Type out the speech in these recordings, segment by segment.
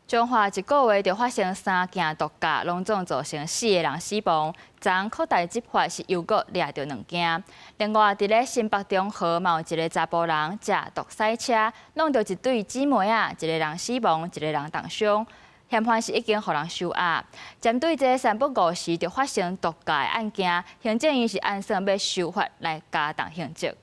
彰化一個月就發生三件毒駕，攏總造成四個人死亡。昨昏擴大執法是又閣掠著兩件。另外，佇咧新北中和嘛有一個查埔人食毒賽車，弄著一對姊妹仔，一個人死亡，一個人重傷。嫌犯是已經予人收押。針對這個三不五時就發生毒駕的案件，行政院是按算欲修法來加重刑責。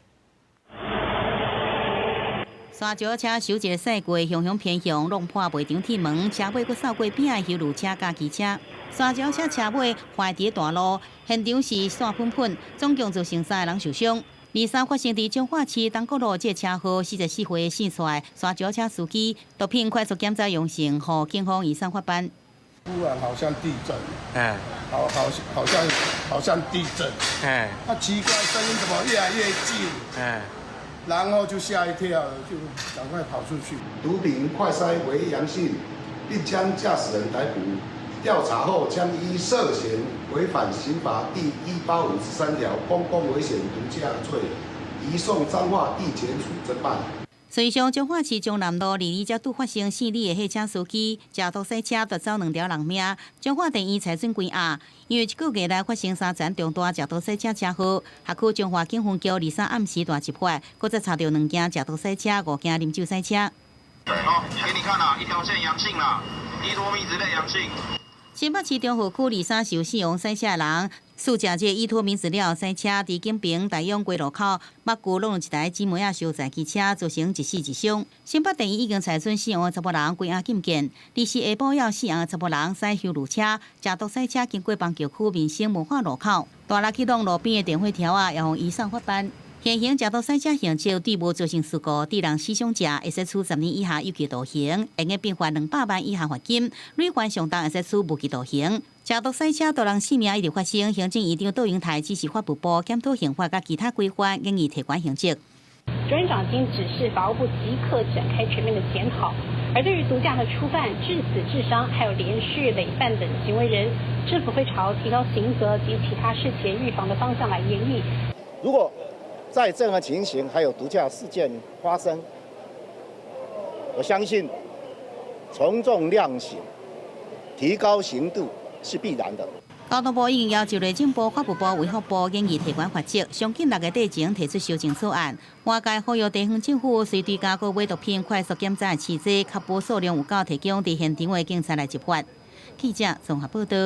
沙石車手一个駛過，雄雄偏向弄破賣場鐵門，車尾閣掃過邊仔休旅車佮機車。沙石車車尾壞佇大路，現場是散噴噴，總共造成三個人受傷。二三發生佇彰化市東國路這個車禍，44歲姓蔡沙石車司機，毒品快速檢查陽性，予警方移送法辦。突然好像地震，哎，好好好像好像地震，哎，啊奇怪，聲音怎麼越來越近，哎。然後就嚇一跳，就趕快跑出去。毒品快篩為陽性，並將駕駛人逮捕。調查後，將依涉嫌違反刑法第185之3條公共危險毒駕罪，移送彰化地檢署偵辦。隨上彰化市中南路二二才拄發生姓李的貨車司機，食毒賽車奪走兩條人命。彰化地院裁准關押，因為一個月內發生三宗重大食毒賽車車禍，轄區彰化警分局二三暗時大執法，閣再查著兩件食毒賽車、五件啉酒賽車。好，給你看啦，一條線陽性啦，依托咪酯類陽性。新北市中和區二三受死亡賽車人，試駕這依托咪酯了賽車，佇景平大勇街路口，目睭挵著一台姊妹仔相載機車，造成一死一傷。新北地院已經裁准死亡的查埔人關押禁見，二四下晡有死亡的查埔人駛休旅車，食毒賽車經過板橋區民生文化路口，大力去挵路邊的電火柱仔，也予移送法辦。現行食毒賽車刑責對無造成事故，致人死傷者，會使處10年以下有期徒刑，會用併罰200萬以下罰金；累犯上重會使處無期徒刑。食毒賽車奪人性命一直發生，行政院長杜英台指示法務部檢討刑法佮其他規範，建議提懸刑責。專長已經指示法務部即刻展開全面的檢討，而對於毒駕的初犯、致死致傷，還有連續累犯等行為人，政府會朝提高刑責及其他事前預防的方向來研議。如果在這樣的情形，還有毒駕事件發生，我相信從重量刑、提高刑度是必然的。交通部已經要求內政部、法務部、衛福部建議提懸罰則，上緊6月底前提出修正草案。外界呼籲地方政府隨追加購買毒品快速檢查的試劑，確保數量有夠，提供佇現場的警察來執法。記者綜合報道。